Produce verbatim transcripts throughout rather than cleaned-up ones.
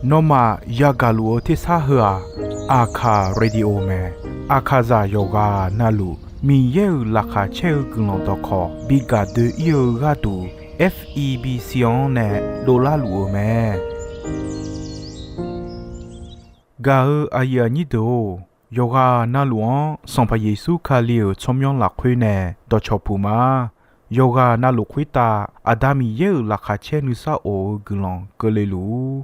Nawmaf yagaq luf-eu tersar heu-aq, Aqkaq Radio mae. Aqkaqzaq yawqghaq navluf Miqyaer-euq laqkhaq caer-eu guiqlanq dawqkawq bi gaq doe-ir-eu gharduq, F E B C-anr nae dovlar luf-eu mae. Gaq-eu aqyuif aqnyir deuq-or, yawqghaq navluf-anr Sanqpaq Yeqsur Kali-euq tsawrmyanr lafkhoer nae dawqcawq puq ma. Yawqghaq navluf khoertav Aqda Miqyaer-euq laqkhaq caer nuisar of-eu guiqlanq keuvle luf-ur.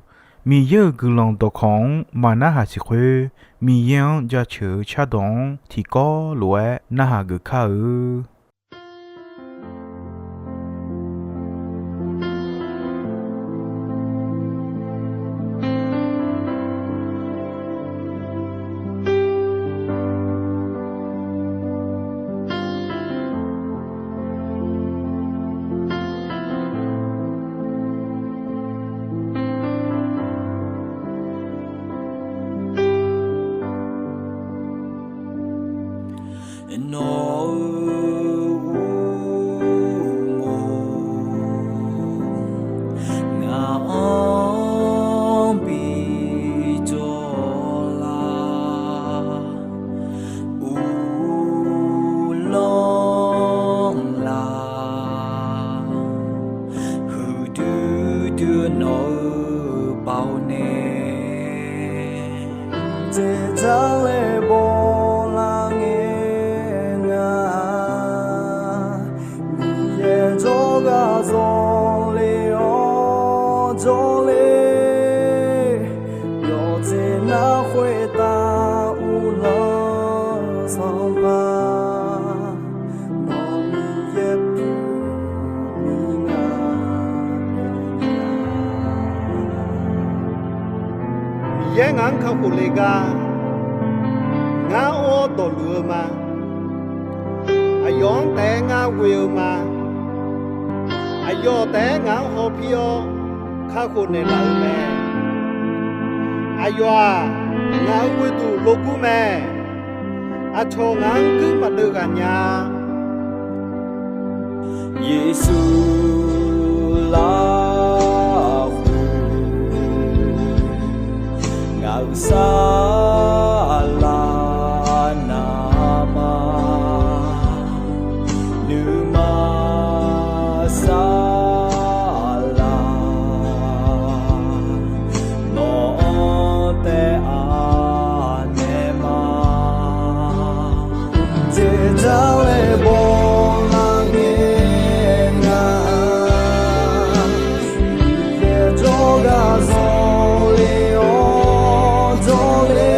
Miqyaer-euq guiqlanq dawqkawq-anr maqnarhaq siq khoer, Miqyaer-anr jaceuq-eu cardawq-anr tiqkawv lof-aer narhaq geuf kar-eu. Nawq-euq uqmov ngaq-anr bi jawr lar, uvlanr lar, huiqdui dui nawq-euq baoq nae, dzaeqdzaq laer bawlar ngae nga. Miqyaer jawrgar zawle-awr jawrle, yawqjeq nar khoertav uvlanr-eu Sanqpaq, nawq Miqyaer pyeuf-eu nga. Miqyaer ngaq-anr kakhof le gar, ngar or-awr dawqluf-eu ma. Aqyawf-anr taef-aer ngar ghoe-eu ma. Aqyawf taef-aer ngaq-anr hawpir-awr kakhof naeqlaf-eu mae. Aqyawf-aq, ngaq-euq ghoeduq logur mae. Aqcawq ngaq-anr guir maqdeuv ghaq nya-a. Yeqsur lafkhoer ngaq-euq saflar navma nuima saflar nawq-anr taef-a naeq ma. Dzaeqdzaq laer bawlar ngae nga. Miqyaer jawrgar zawle-awr jawrle,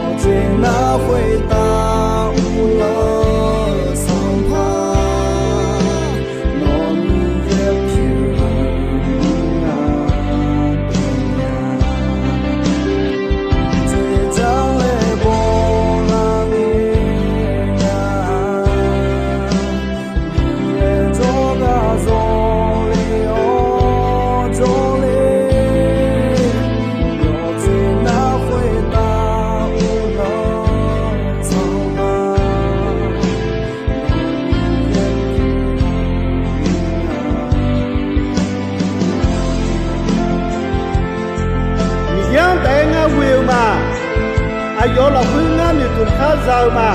yawqjeq nar khoertav uvlanr-eu Sanqpaq, nawq Miqyaer pyeuf-eu nga deuq nya. Dzaeqdzaq laer bawlar ngae nga. Miqyaer jawrgar zawle-awr jawrle, yawqjeq nar khoertav uvlanr-eu Sanqpaq, nawq Miqyaer pyeuf-eu nga. Miqyaer-anr taef-aer ngar ghoe-eu ma. Aqyawf lafkhoer ngar noeqtmq khar za-eu ma.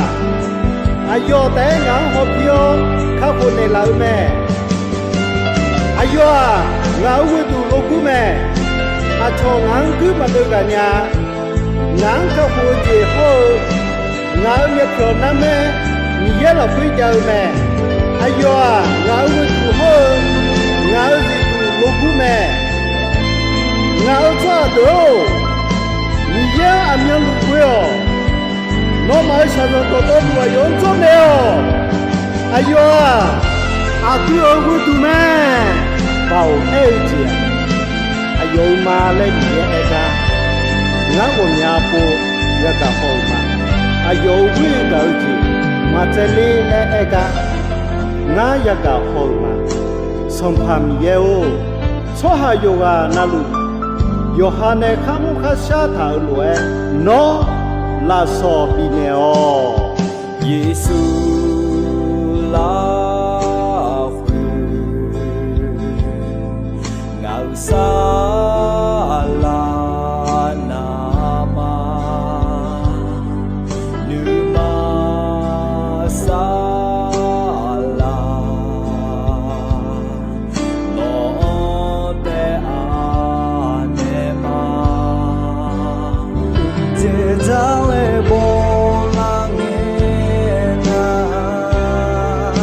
Aqyawf taef-aer ngaq-anr hawpir-awr kakhof naeqlaf-eu mae. Aqyawf-aq, ngaq-euq ghoeduq logur mae. Aqcawq ngaq-anr guir maqdeuv ghaq nya-a. Ngaq-anr kakhof-eu jeq hawr-eu, ngaq-euq myavpyawq narmaer Miqyaer lafkhoer jav-eu mae. Aqyawf-aq, ngaq-euq ghoeduq hawr-eu, ngaq-euq zifduq logur mae. Ngaq-euq tsawrhaq deuq-or, Miqyaer-anr aqmyanluf ghoe-awq. Nawmaf-euq shaqzanq dawqtawvluf aqyawf-anr jawrnaeq-awq. Aqyawf-aq, aqdui-euq ghoeduq mae. Baoq aer-eu jeq-aq, aqyawf-euq ma laer Miqyaer aer gar, ngar ghawqmya pov yagaq haw-euq ma. Aqyawf-euq ghoer gaq-eu jeq maqtsaevler laer aer gar, ngar yagaq haw-euq ma. Sanqpaq Miqyaer-or, tsawrhaq yawqghaq navluf, yawqha nae kharmr kharshar taq-euq lof-aer, nawr lafsawq bifnaeq-awq. Yeqsur lafkhoer Saqlaq navmaqma, nuima saqlaq, nawq-anr taef-a naeq ma. Jeq dzaq laer bawlar ngae nar,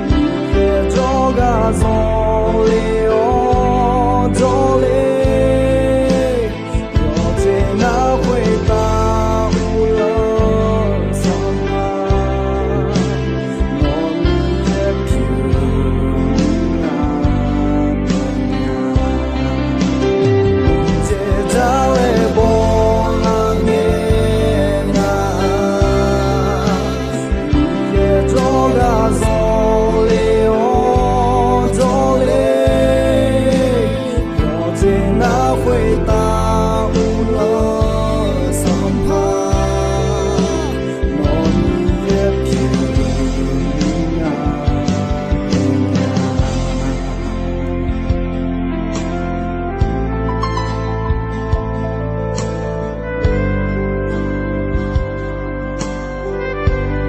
Miqyaer jawrgar zanqler-awr jawrler, yawqjeq nar khoertav uvlanr sanqpaq, nawq Miqyaer pyeuf nar dawqnya. Jeq dzaq laer bawlar ngae nar, Miqyaer jawrgar zanqler-awr jawrler, yawqjeq nar khoertav uvlanr sanqpaq, nawq Miqyaer pyeuf nar dawqnya.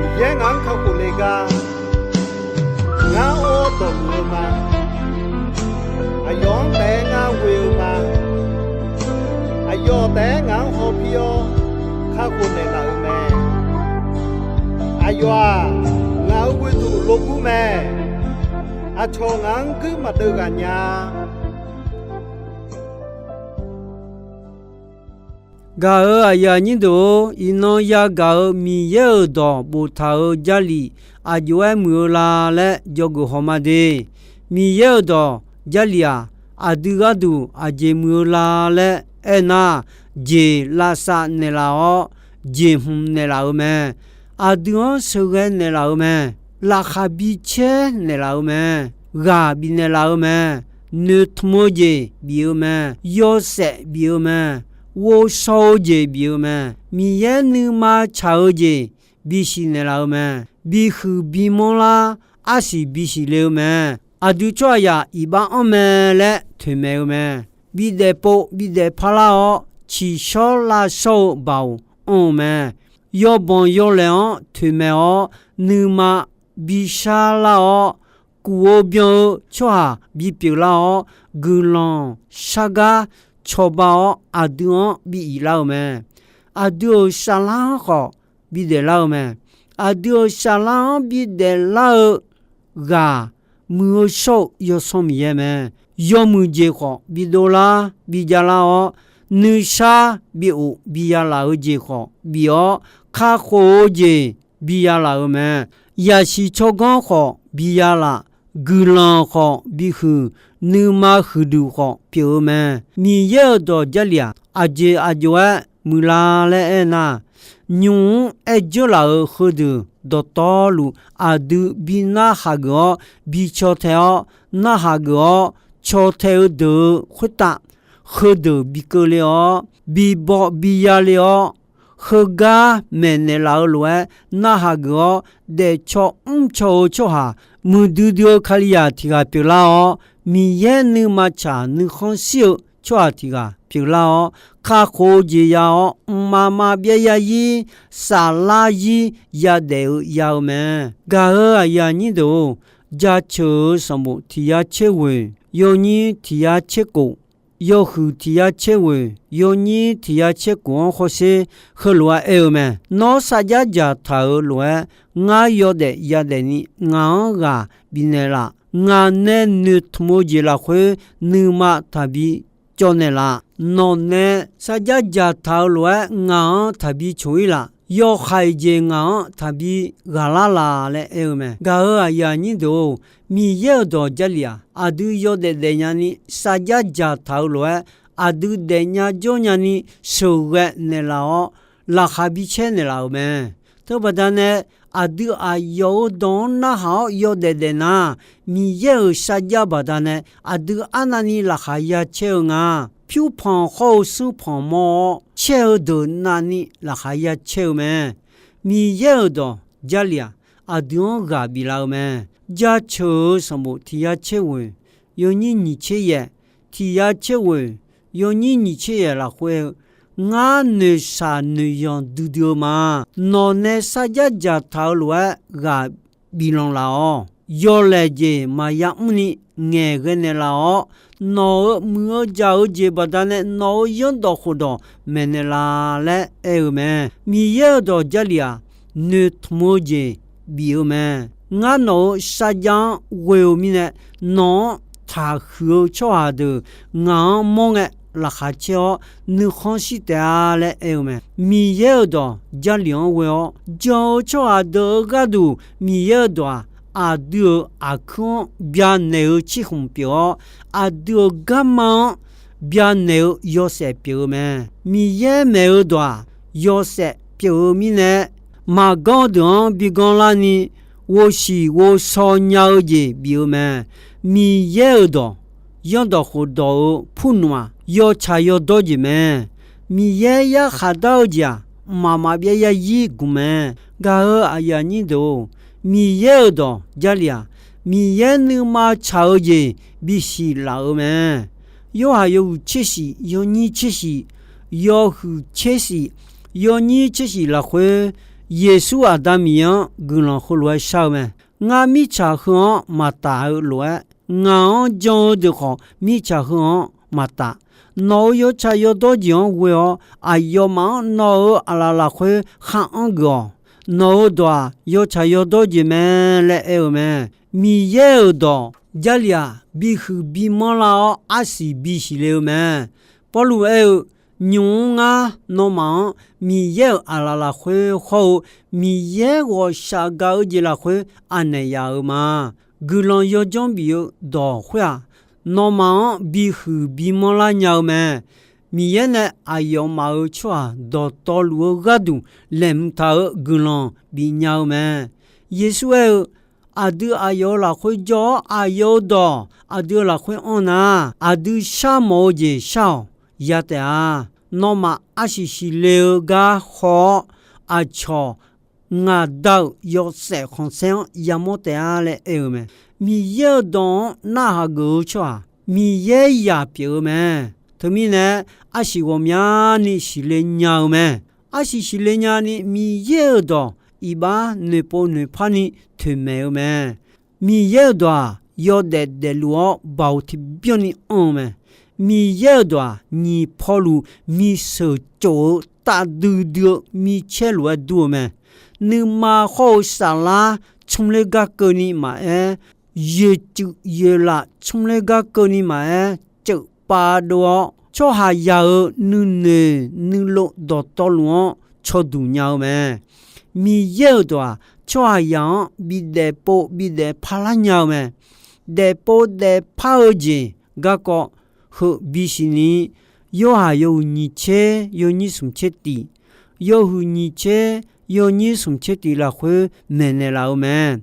Miqyaer ngaq-anr kakhof le gar, ngar or dawqmuiq-eu ma. Aqyawf-anr taef-aer ngar ghoe-eu ma. Aqyawf taef-aer ngaq-anr hawpir-awr kakhof naeqlaf-euq mae. Aqyawf-aq, ngaq-euq ghoeduq logur mae. Aqcawq ngaq-anr guir maqdeuv ghaq nya. Gaq-euq aqyuif aqnyir deuq-or, iqnan yagaq-euq Miqyaer-euq dawq boftaq-euq Jarlif aqjox-aer muiq-eu la laer dzawgeuf haw ma de. Miqyaer-euq dawq Jarlif-aq, aqdui gharduq aqjeq muiq-eu la laer aernar, jeq lavsav naeqlaf-awr, jeqhmq naeqlaf-eu mae. Aqdui-anr sheuqghae naeqlaf-eu mae. Laqkhaq bicaer naeqlaf-eu mae. Ghaq bifnaeq laf-eu mae. Noeqtmq-eu jeq bif-eu mae. Yawshaef bif-eu mae. Ghovshaw-eu jeq bif-eu mae. Miqyaer nuima tsaq-eu jeq bisiq naeqlaf-eu mae. Bihuiq bimanr lar arsiq bisiq le-eu mae. Aqdui tsawrhaqzaq iqbax anr mae laer toeqmaeq-eu mae. Bidaef pov bidaef parlar-awr, ciqshawr lavshawr-eu baoq anr-eu mae. Yawbanq yawlaeq-anr toeqmaeq-awr, nuima bishar lar-awr, kuf-eu byan-eu tsawrhaq bipyeuf lar-awr, guiqlanq shargar cawba-awr, aqdui-anr bi iq lar-eu mae. Aqdui-euq saflar-anr khawf bidaef lar-eu mae. Aqdui-euq saflar-anr bidaef lar-eu ghaq, muiq-eu shawr-eu Yawsanr Miqyaer mae. Yawmuiq jeq khawf bidov lar bijav lar-awr, nuisar biof biya laf-eu jeq khawf bif-awr, kakhof-eu jeq biya laf-eu mae. Yaqsiq tsawrganr khawf biya laf, guiqlanq khawf bihuiq, nuima huiqduq khawf pyeuf-eu mae. Miqyaer-euq dawq Jarlif-aq, aqjeq aqjox-aer muiqlar laer aernar, nymq-mr aer dzeur laf-euq heudeuq dawqtawvluf aqdui bi narhaq geuf-awr bi caw tae-awr, narhaq geuf-awr caw tae-eu deuq-euq khoertav, heudeuq bi keuvle-awr, bi baw bi yale-awr, heugar maeqnaeq laf-eu lof-aer narhaq geuf-awr daefcaw mrcaw-eu tsawrhaq, muiqdui dui-eu Kalizaq tiq ghaq pyeuflar-awr, Miqyaer nuima tsaq nuikhanr shir-eu tsawrhaq tiq ghaq pyeuflar-awr, kakhof-eu jeq ya-awr, mqmaq maqbyav zarzir, saflar zir yadaef-eu ya-eu mae. Gaq-euq aqyuif aqnyir deuq-or, Jaceuq-euq sanqbof tiq yar tser ghoeq, yawnyir tiq yar tser kof, yawhuiq tiq yar tser ghoeq, yawnyir tiq yar tser kof-anr hawsher heulof-aer aer-eu mae. Nawr sarjax dzaqtaq-euq lof-aer, ngar yawdaef yadaef ni ngaq-anr ghaq bifnaeq laf. Ngaq nae noeqtmq-eu jeq lafkhoer nuima taqbi cawv naeq laf. Nawq nae sarjax dzaqtaq-euq lof-aer ngaq-anr taqbi coq-ir laf. Yawhaiq jeq ngaq-anr taqbi ghaqlar laf laer aer-eu mae. Gaq-euq aqyuif aqnyir deuq-or, Miqyaer-euq dawq Jarlif-aq, aqdui yawdaef daefnya ni sarjax dzaqtaq-euq lof-aer, aqdui daefnya jawrnya ni sheuqghae naeqlaf-awr, laqkhaq bicaer naeqlaf-euq mae. Teubaqda nae aqdui aqyawf-euq dawq-anr narhaq-awr yawdaef daef nar, Miqyaer-euq sarjax baqdanae aqdui arnavni laqkhaq ya caer-eu nga. Pyurpanq hawr-eu smrpanq mawr-awr caer-eu deuq navni laqkhaq ya caer-eu mae. Miqyaer-euq dawq Jarlif-aq, aqdui-anr ghaq biflaf-eu mae. Jaceuq-euq sanqbof tiq yar tser ghoeq, yawnyir nyiq tser yaef, tiq ya tser ghoeq yawnyir nyiq tser yaeq lafkhoer-eu, ngar noeqshaq noeqyanq duidui-eu ma. Nawq nae sarjar dzaqtaq-eu lof-aer ghaq biflanq laf-awq. Yawlaeq jeq maqya mrni ngaeqghae naeqlaf-awr, nawq-euq muiq-eu jaq-eu jeq baqdanae nawq-euq zanrdawq khofdawq maeqnaeq laf laer aer-eu mae. Miqyaer-euq dawq Jarlif-aq, noeqtmq-eu jeq bif-eu mae. Ngar nawq-euq sarjax-anr ghoe-eu mirnae, nawq-anr taqhuiq-eu tsawrhaq deuq ngaq-anr mawr ngae laqkhaq caer-awr nuikhanr shir taef-a laer aer-eu mae. Miqyaer-euq dawq Jarlif-anr ghoe-awr jan-eu tsawrhaq deuq-euq gharduq Miqyaer-euq dawq-aq, aqdui-euq aqkuir-anr byanaeq-eu tsirkhmq pyeuf-awr, aqdui-euq garma-anr byanaeq-eu yawshaef pyeuf-eu mae. Miqyaer maeq-eu dawq-aq, yawshaef pyeuf-eu mirnae, maqganr deuq-anr bi ganr larni, ghovshiq ghovshaw nya-eu jeq bif-eu mae. Miqyaer-euq dawq, zanrdawq khofdawq-euq purnmq-aq, yawtsaq yawdawr jeq mae. Miqyaer yarkhaq dar-eu jeq-aq, mqmaq maqbyav yarzir gmq mae. Gaq-euq aqyuif aqnyir deuq-or, Miqyaer-euq dawq Jarlif-aq, Miqyaer nuima tsaq-eu jeq bisiq laf-euq mae. Yorhaq yawhuiq tser shif yawnyir tser shif, yawhuiq tser shif yawnyir tser shif lafkhoer, Yeqsur Aqda Miqyaer-anr guiqlanq heulof-aer shar-eu mae. Ngar mirtsaq heu-anr maqtaf-eu lof-aer, ngaq-anr jan-eu deuq khawf mirtsaq heu-anr maqtaf. Nawq-euq yawtsaq yawdawr jeq-anr ghoe-awr, aqyawfmaf-anr nawq-euq aqlaf lafkhoer khar anr geuf-awq. Nawq-euq dawq-aq, yawtsaq yawdawr jeq mae laer aer-eu mae. Miqyaer-euq dawq Jarlif-aq, bihuiq bimanr lar-awr arsiq bisiq le-eu mae. Pawrluv aer-eu, nymq-mr ngar nawmaf-anr Miqyaer-euq aqlaf lafkhoer hawr-eu Miqyaer ghawqshaq gaq-eu jeq lafkhoer anaeq yaf-euq ma. Guiqlanq yawdzanr bif-eu dawq khoer-aq, nawmaf-anr bihuiq bimanr lar nya-eu mae. Miqyaer nae aqyawfmaf-euq tsawrhaq dawqtawvluf-eu gharduq laeqhmq taq-euq guiqlanq bifnya-eu mae. Yeqsur aer-eu, aqdui aqyawf-euq lafkhoer jawr-awr, aqyawf-euq dawq aqdui-euq lafkhoer anr nar, aqdui sharmawf-eu jeq shar-awq. Ya taef-a. Nawmaf arsiq siqle-eu gar haw-awr, aqcawq ngaq Da-euq yawshaef khanqsaer-anr yamawr taef-a laer aer-eu mae. Miqyaer-euq dawq-anr narhaq geuf-eu tsawrhaq, Miqyaer zaq pyeuf-eu mae. Teumirnae, arsiq ghawqmyani siqle nya-eu mae. Arsiq siqle nyani Miqyaer-euq dawq iqbax noeqpov noeqpar ni toeqmaeq-eu mae. Miqyaer-euq dawq-aq, yawdaef daefluf-awr baoq tiqbyan ni anr-eu mae. Miqyaer-euq dawq-aq, nyiq pawluf miqsheuq cof-eu tafdui dui-eu micaer lof-aer dur-eu mae. Nuima hawr-eu saflar tsmrler gar keuvni maqaer, yoeqcuif yoeqlaf tsmrler gar keuvni maqaer, ceuf pav dov-awr, tsawrhaqzaq-euq nuinoeq nuilov dawqtawvluf-anr cawduq nya-eu mae. Miqyaer-euq dawq-aq, tsawrhaqzaq-anr bidaef pov bidaef parlar nya-eu mae. Daefpov daefpar-eu jeq garkawv heu bisiq ni, Yorhaq yawhuiq nyiq tser yawnyir smq tser tiq, yawhuiq nyiq tser yawnyir smq tser tiq lafkhoer maeqnaeq laf-eu mae.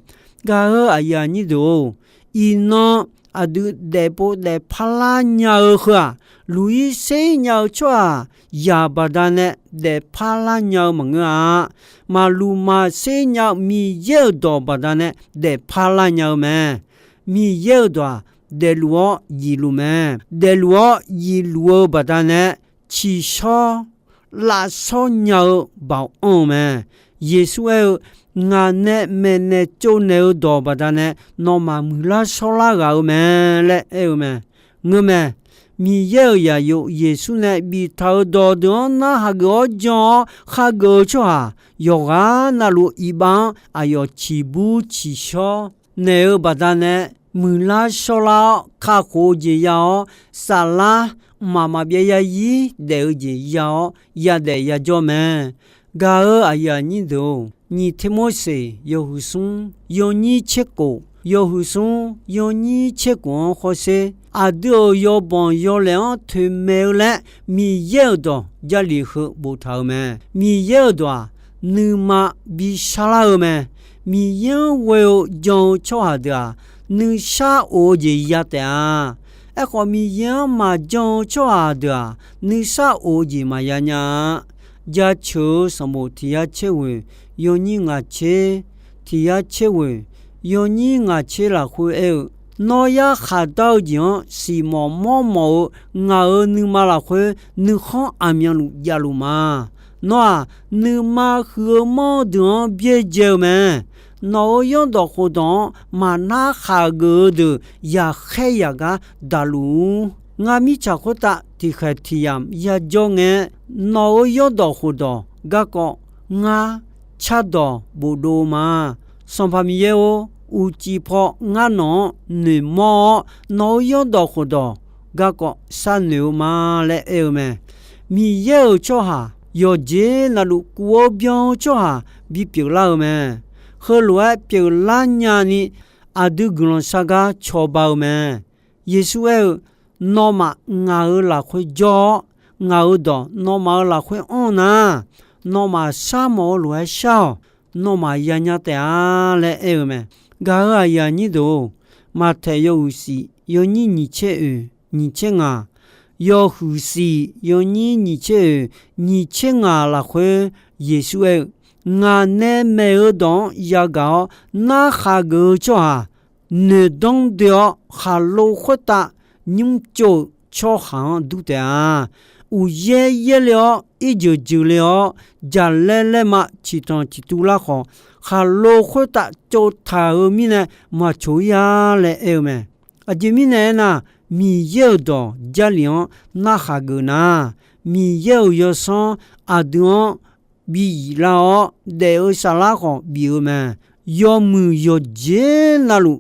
Gaq-eu aqyuif aqnyir deuq-or, iqnan aqdui daefpov daefparlar nya-eu heu-aq, luq-ir ser nya-eu tsawrhaqzaq baqdanae daefparlar nya-eu maqngeur-a. Maqluq maqser nya-eu Miqyaer-euq dawq baqdanae daefparlar nya-eu mae. Miqyaer-euq dawq-aq, daefluf-awr zifluf mae. Daefluf-awr zifluf-eu baqdanae, tsiqshawr lavshawr nya-eu baoq anr-eu mae. Yeqsur aer-eu, Ngaq nae maeqnaeq tsovnaeq-eu dawq baqdanae nawmaf muiqlar shawrlar ghaq-eu mae laer aer-eu mae. Ngeur mae. Miqyaer-euq zaqyo Yeqsur nae biftaq-euq dawqdeuq-anr narhaq geuf-awr jan-awr khageuf-eu tsawrhaq yawqghaq navluf iqbax-anr aqyawf ciqbur ciqshawr naeq-eu baqdanae, muiqlar shawrlar-awr kakhof-eu jeq ya-awr, saflar mqmaq maqbyav yarzir daef-eu jeq ya-awr, yadaef yajawr mae. Gaq-eu aqyuif aqnyir deuq-or, nyiq Tirmorseq yawhuiq smr yawnyir tser khof, yawhuiq smr yawnyir tser khof-anr hawsher, aqdui-euq yawbanq yawlaeq-anr toeqmaeq-eu laer Miqyaer-euq dawq Jarlif heu boftaq-eu mae. Miqyaer-euq dawq-aq, nuima bishar lar-eu mae. Miqyaer-anr ghoe-eu jan-eu tsawrhaq deuq-aq, nuisar of-eu jeq ya taef-a. Aerkhawf, Miqyaer-anr maqjan-eu tsawrhaq deuq-aq, nuisar of-eu jeq maqya nya-a. Jaceuq-eu sanqbof tiq yar tser ghoeq yawnyir ngaq tser, tiq yar tser ghoeq yawnyir ngaq tser lafkhoer aer-eu, Nawr yarkhaq dar-eu jeq-anr siqmawf mawrmawf-eu ngaq-euq nuima lafkhoer nuikhanr aqmyanluf javluf ma. Nawr-aq, nuima huiq-eu manr-eu deuq-anr byaerdzae-eu mae. Nawq-euq yawrdawq khofdawq-anr maqnar khaqgeuf-eu deuq yaqkhaer yaqgar daqluf-ur. Ngar mirtsaq khoertav tiqkhaeq tiq yamq yajawr ngae, nawq-euq yawrdawq khofdawq garkawv ngar cardawq bofdov-eu ma. Sanqpaq Miqyaer-or, uqcif paw ngar nawq-anr noeqmawr-awr, nawq-euq yawrdawq khofdawq garkawv sharnoeq-eu ma laer aer-eu mae. Miqyaer-euq tsawrhaq yawqjeq navluf kuv-awr byan-eu tsawrhaq bipyeuf lar-eu mae. Heulof-aer pyeuflar nyani aqdui guiqlanq shar gar cawba-eu mae. Yeqsur aer-eu, Nawmaf ngaq-euq lafkhoer jawr-awr, ngaq-euq dawq nawmaf-euq lafkhoer anr nar, nawmaf sharmawf-eu lof-aer shar-awq. Nawmaf yanya taef-a laer aer-eu mae. Gaq-euq aqyuif aqnyir deuq-or, Maqtaeq yawhuiq siq yawnyir nyiq tser oeq nyiq tser ngaq, yawhuiq siq yawnyir nyiq tser oeq nyiq tser ngaq lafkhoer Yeqsur aer-eu, Ngaq nae maeq-eu dawq-anr yagaq-awr narhaq geuf-eu tsawrhaq, noeqdanr doe-awr khaqlo khoertav nymr tsov-euq tsawrhaq-anr dur taef-a. Uqyaer yaerle-awr, irjeuq jeuqle-awr, jaqlaer laerma ciqtanq ciqtuv lar khawf, khaqlo khoertav tsovtaq-euq mirnae maqcoq-ir-a laer aer-eu mae. Aqjeq mirnae aernar, Miqyaer-euq dawq Jarlif-anr narhaq geuf nar, Miqyaer-euq yawsanr aqdui-anr bi yif lar-awr, daef-eu saflar khawf bif-eu mae. Yawmuiq yawqjeq navluf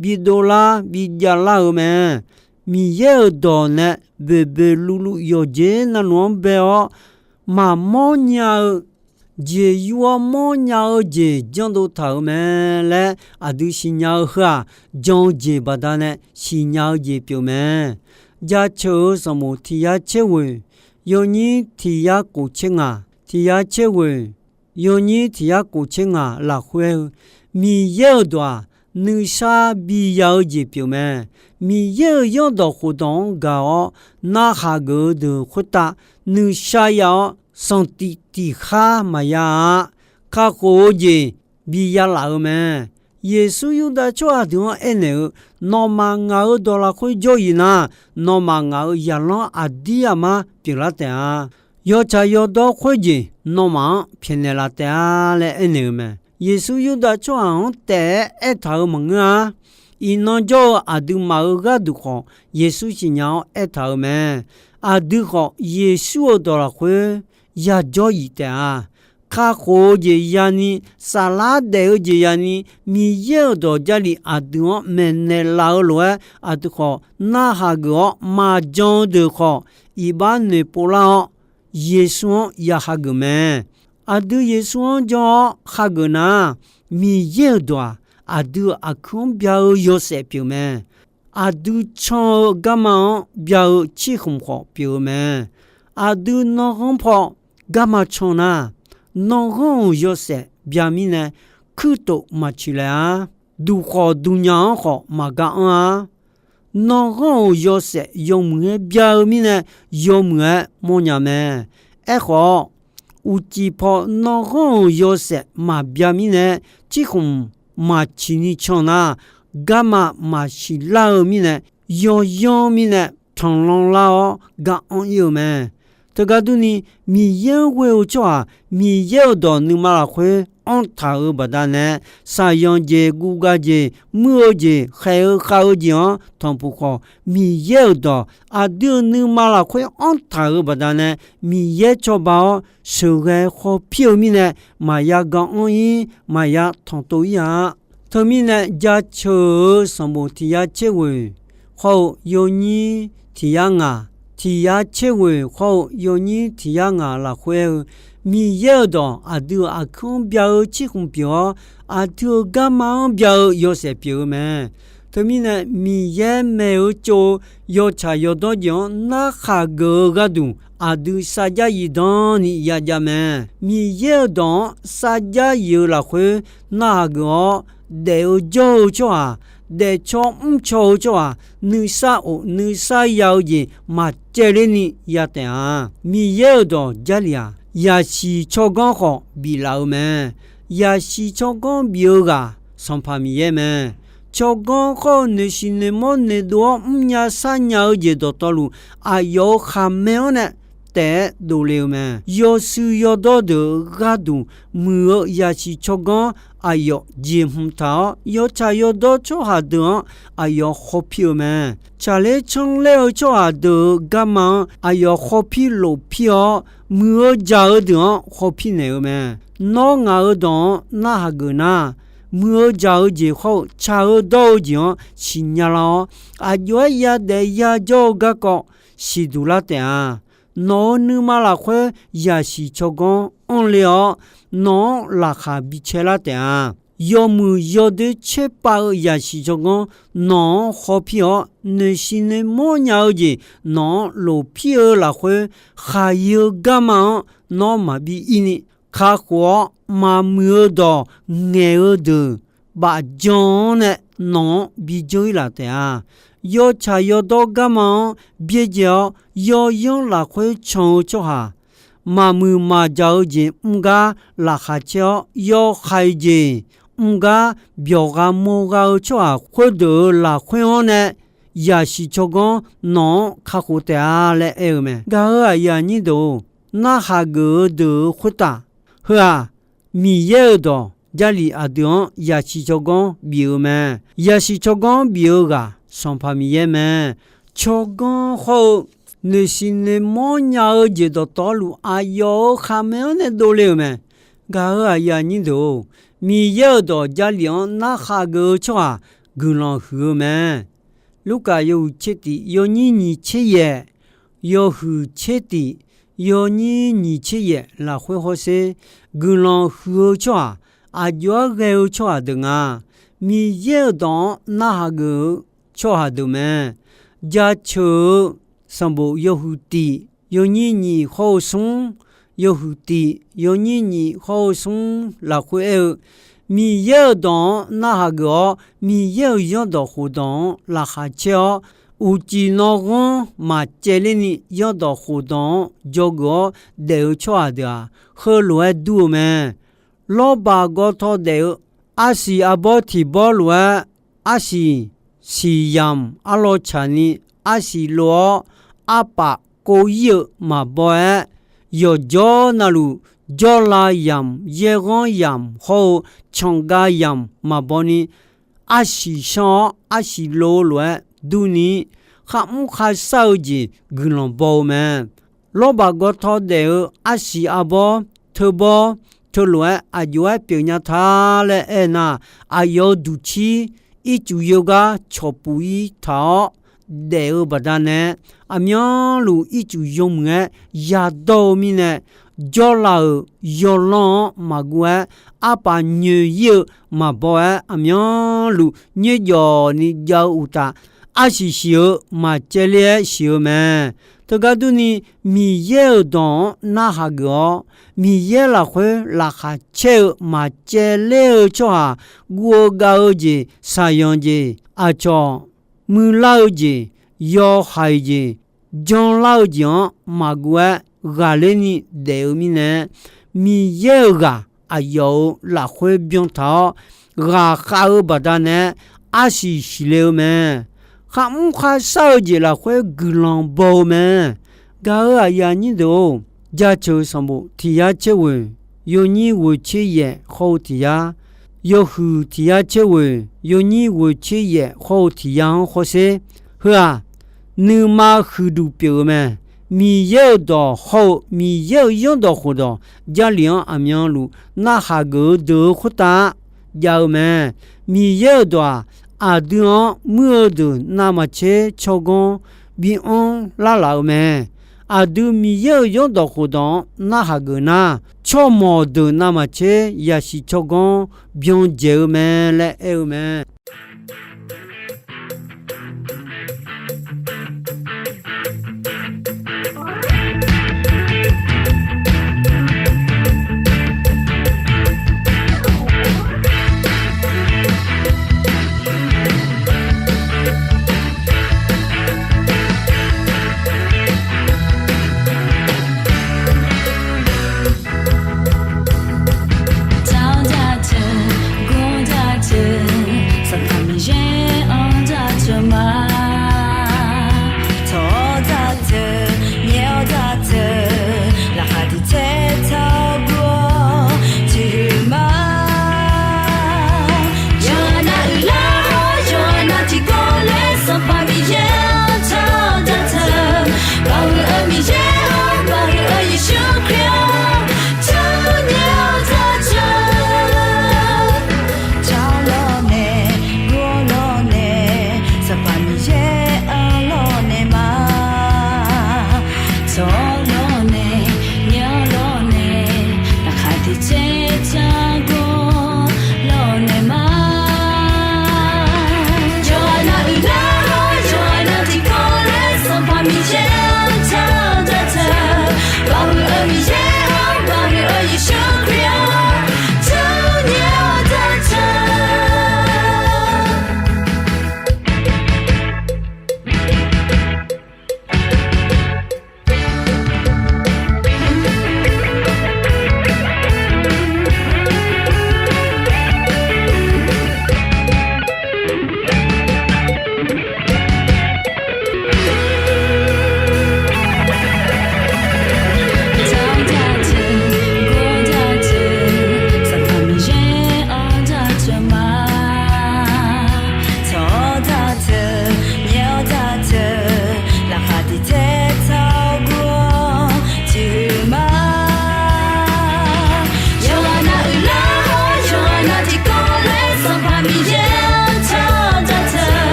bidov lar bijav lar-eu mae. Miqyaer-euq dawq nae boeqboeq luvluv yawqjeq navluf-anr bae-awr, maqmawr nya-eu jeq yur-awr mawrnya-eu jeq janrdov taq-euq mae laer aqdui siqnya-eu heu-aq, jan-eu jeq baqdanae siqnya-eu jeq pyeuf mae. Jaceuq-euq sanqbof tiq yar tser ghoeq yawnyir tiq yar kof tser ngaq, tiq yar tser ghoeq yawnyir tiq yar kof tser ngaq lafkhoer-eu, Miqyaer-euq dawq-aq, nuisar biya-eu jeq pyeuf mae. Miqyaer-euq yawrdawq khofdawq-anr gaq-awr narhaq geuf-eu deuq khoertav nuisar ya-awr, sanqtif tiq khar maqya-a. Kakhof-eu jeq biya laf-eu mae. Yeqsur Yurdav tsawrhaq deuq-anr aernaeq-eu, Nawmaf ngaq-euq dawq lafkhoer jawr-iq nar, nawmaf ngaq-euq zaqlanr aqdir aqmar pyeuflar taef-a. Yawtsaq yawdawr khoerjeq nawmaf-anr pyaeqnaeq laf taef-a laer aernaeq-eu mae. Yeqsur Yurdav tsawrhaq-anr taef-aer aertaq-euq maqngeur-a. Iqnan jawr-eu aqduimaf-euq gharduq khawf, Yeqsur siqnya-awr aertaq-euq mae. Aqdui khawf, Yeqsur-euq dawq lafkhoer yajawr-iq taef-a. Kakhof-eu jeq yani, saflar daef-eu jeq yani, Miqyaer-euq dawq Jarlif aqdui-anr maeqnaeq laf-eu lof-aer, aqdui khawf narhaq geuf-awr maqjan-eu deuq khawf, iqbax noeqpov lar-awr, Yeqsur-anr ya hageuf mae. Aqdui Yeqsur-anr jan-awr hageuf nar, Miqyaer-euq dawq-aq, aqdui-euq aqkuir-anr bya-eu yawshaef pyeuf mae. Aqdui can-eu garma-anr bya-eu cirkhmq khawf pyeuf-eu mae. Aqdui nanghanr paw garma can nar, nanghanr-euq yawshaef bya mirnae, kuirtof maqciq laef-a. Duqkhawf duqnya-anr khawf maqgar anr-a. Nanghanr-euq yawshaef yawmuiq-aer bya-eu mirnae, yawmuiq-aer mawrnya mae. Aerkhawf, uqcif paw nanghanr-euq yawshaef maqbya mirnae, cirkhmq maqciq ni can nar, garma maqsiq lar-eu mirnae, yawyanr mirnae tanqlanr lar-awr gar anr-ir-eu mae. Teugar durni, Miqyaer-anr ghoe-eu tsawrhaq Miqyaer-euq dawq nuima lafkhoer anr taq-euq baqdanae, saqyanq jeq, guvgav jeq, muir-eu jeq, khaeq-eu khav-eu jeq-anr tanqpuq khawf, Miqyaer-euq dawq aqdui-euq nuima lafkhoer anr taq-euq baqdanae, Miqyaer cawba-awr sheuqghae khawpir-eu mirnae, maqya gar anr-ir, maqya tanqtov-ir-a. Teumirnae, jaceuq-euq sanqbof tiq yar tser ghoeq khawr-eu yawnyir tiq yar ngaq, tiq yar tser ghoeq khawr-eu yawnyir tiq yar ngaq lafkhoer-eu, Miqyaer-euq dawq aqdui-euq aqkuir-anr bya-eu cirkhmq pyeuf-awr, aqdui-euq garma-anr bya-eu yawshaef pyeuf-eu mae. Teumirnae, Miqyaer maeq-eu tsov-eu yawtsaq yawdawr jeq-anr narkhaq geuf-eu gharduq, aqdui sarjax yif dan ni yajav mae. Miqyaer-euq dawq-anr sarjax yif-eu lafkhoer narhaq geuf-awr, daef-eu jawr-eu tsawrhaq, daefcaw mrcaw-eu tsawrhaq, nuisar of nuisar ya-eu jeq maqcaevler ni ya taef-a. Miqyaer-euq dawq Jarlif-aq, yaqsiq tsawrganr khawf biflaf-eu mae. Yaqsiq tsawrganr bif-eu ghaq Sanqpaq Miqyaer mae. tsawrganr khawr-eu noeqshiq noeqmawr noeqdov-awr mrnya sarnya-eu jeq dawqtawvluf, aqyawf-euq khaqmae-anr nae taef-aer dovle-eu mae. Yawshuif yawdawr deuq-euq gharduq muiq-eu yaqsiq tsawrganr aqyawf jeqhmq taq-awr, yawtsaq yawdawr tsawrhaq deuq-anr aqyawf khawpir-eu mae. Tsaqler canrler-eu tsawrhaq deuq-euq garma-anr aqyawf khawpir lofpir-awr, muiq-eu dzaq-eu deuq-anr khawpir naeq-eu mae. Nawr ngaq-euq dawq-anr narhaq geuf nar, muiq-eu dzaq-eu jeq khawr-eu tsaq-eu dawr-eu jeq-anr siqnya lar-awr, aqjox-aer yadaef yajawr-eu garkawv siqduq lar taef-a. Nawq-euq nuima lafkhoer yaqsiq tsawrganr anrle-awr, nawq-anr laqkhaq bicae lar taef-a. Yawmuiq yawdoer tserpav-eu yaqsiq tsawrganr nawq-anr khawpir-awr, noeqshiq noeqmawr nya-eu jeq nawq-anr lofpir-eu lafkhoer, khaqyi-eu garma-anr nawr maqbi ir ni, kakhof-awr maqmuiq-eu dawq ngaeq-eu deuq bafjan-anr nae nawq-anr bijawr-ir laf taef-a. Yawtsaq yawdawr garma-anr byaerdzae-awr, yawyanr lafkhoer can-eu tsawrhaq, maqmuiq maqjaq-eu jeq mr gar laqkhaq caer-awr, yawhaiq jeq mr gar byawq gha mawr gha-eu tsawrhaq khoerdeuq-euq lafkhoer-anr nae, yaqsiq tsawrganr nawq-anr kakhof taef-a laer aer-eu mae. Gaq-euq aqyuif aqnyir deuq-or, narhaq geuf-eu deuq-euq khoertav, heu-aq, Miqyaer-euq dawq Jarlif aqdui-anr yaqsiq tsawrganr bif-eu mae. Yaqsiq tsawrganr bif-eu ghaq Sanqpaq Miqyaer mae. Tsawrganr khawr-eu noeqshiq noeqmawr nya-eu jeq dawqtawvluf, aqyawf-euq khaqmae-anr nae dovle-euq mae. Gaq-euq aqyuif aqnyir deuq-or, Miqyaer-euq dawq Jarlif-anr narhaq geuf-eu tsawrhaq guiqlanq huiq-eu mae. Lurkaf yawhuiq tser tif yawnyir nyiq tser yaef, yawhuiq tser tif yawnyir nyiq tser yaef lafkhoer hawsher, guiqlanq huiq-eu tsawrhaq, aqjox-aer ghae-eu tsawrhaq deuq nga. Miqyaer-euq dawq-anr narhaq geuf-eu tsawrhaq deuq mae. Jaceuq-eu sanqbof yawhuiq tif yawnyir nyiq hawr-eu smr, yawhuiq tif yawnyir nyiq hawr-eu smr lafkhoer aer-eu, Miqyaer-euq dawq-anr narhaq geuf-awr, Miqyaer-euq zanrdawq khofdawq-anr laqkhaq caer-awr, uqcif nawr ghanr maqcaevler ni zanrdawq khofdawq-anr dzawgeuf-awr daef-eu tsawrhaq deuq-aq, heulof-aer dur-eu mae. Lawrbaq gawtaw daef-eu arsiq arbawr tiq bawr lof-aer, arsiq siq yamq arlawr tsaq ni, arsiq lov-awr arpaf kov ir-eu maqbaw-aer, yawqjawr navluf jawrlav yamq, yaerghanr yamq hawr-eu canqgav yamq maqbaw ni, arsiq shanr-awr arsiq lov-eu lof-aer durni, kharmr kharshar-eu jeq guiqlanq baw-eu mae. Lawrbaq gawtaw daef-eu arsiq arbawr teubawr teulof-aer aqjox-aer pyeufnya ta laer aernar, aqyawf-euq duqcir ircuf yawgar cawqpuf ir taq-awr daef-eu baqdanae, aqmyanluf ircuf yawmuiq-aer yadawr-eu mirnae, jawrlav-euq yawlanr-anr maqguv-aer, arpaf nyoeq ir-eu maqbaw-aer, aqmyanluf nyoerjawf ni jav-eu uqtaf, arsiq siq-eu maqcaevler-aer siq-eu mae. Teugar durni, Miqyaer-euq dawq-anr narhaq geuf-awr, Miqyaer lafkhoer laqkhaq caer-eu maqcaevler-eu tsawrhaq, guv-eu gav-eu jeq, shaqyanq jeq, aqcawq muiqlar-eu jeq, yawhaiq jeq, janlar-eu jeq-anr maqguv-aer ghaqler ni daef-eu mirnae, Miqyaer-euq ghaq aqyawf-euq lafkhoer byan taq-awr, ghaqkhav-eu baqdanae arsiq siqle-eu mae. Kharmr kharshar-eu jeq lafkhoer guiqlanq baw-eu mae. Gaq-euq aqyuif aqnyir deuq-or, Jaceuq sanqbof tiq yar tser ghoeq yawnyir ghoeq tser yaef hawr-eu tiq yar, yawhuiq tiq yar tser ghoeq yawnyir ghoeq tser yaef hawr-eu tiq yar-anr hawsher. Heu-aq, nuima huiqduq pyeuf-eu mae. Miqyaer-euq dawq hawr-eu Miqyaer-euq zanrdawq khofdawq Jarlif-anr aqmyanluf narhaq geuf-eu deuq-euq khoertav jav-eu mae. Miqyaer-euq dawq-aq, aqdui-anr muir-eu deuq navmaqtser tsawrganr bianr larlaf-eu mae. Aqdui Miqyaer-euq zanrdawq khofdawq-anr narhaq geuf nar, tsawrmawq deuq navmaqtser yasiq tsawrganr byan dzaeq-eu mae laer aer-eu mae.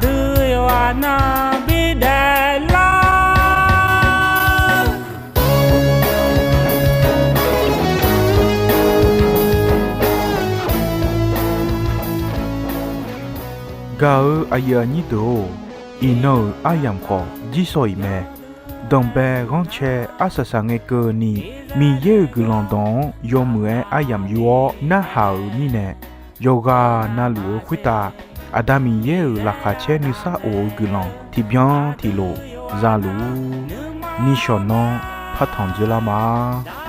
Dui yawqghaq nav bidaef lar. Gaq-eu aqyuif aqnyir deuq-or, iqnan-euq aryamq khawf jirsawq iq mae. Danqbae ghanrcae arsaq saqngae keuvni, Miqyaer-euq guiqlanq dawq-anr yawmuiq-aer aryamq yur-awr narhaq-euq mirnae, yawqghaq navluf-eu khoertav Aqda Miqyaer-euq laqkhaq caer nuisar of-eu guiqlanq tiqbyan tiqlof zaluf-ur. Nishawq nanr partanq dzoerlar ma.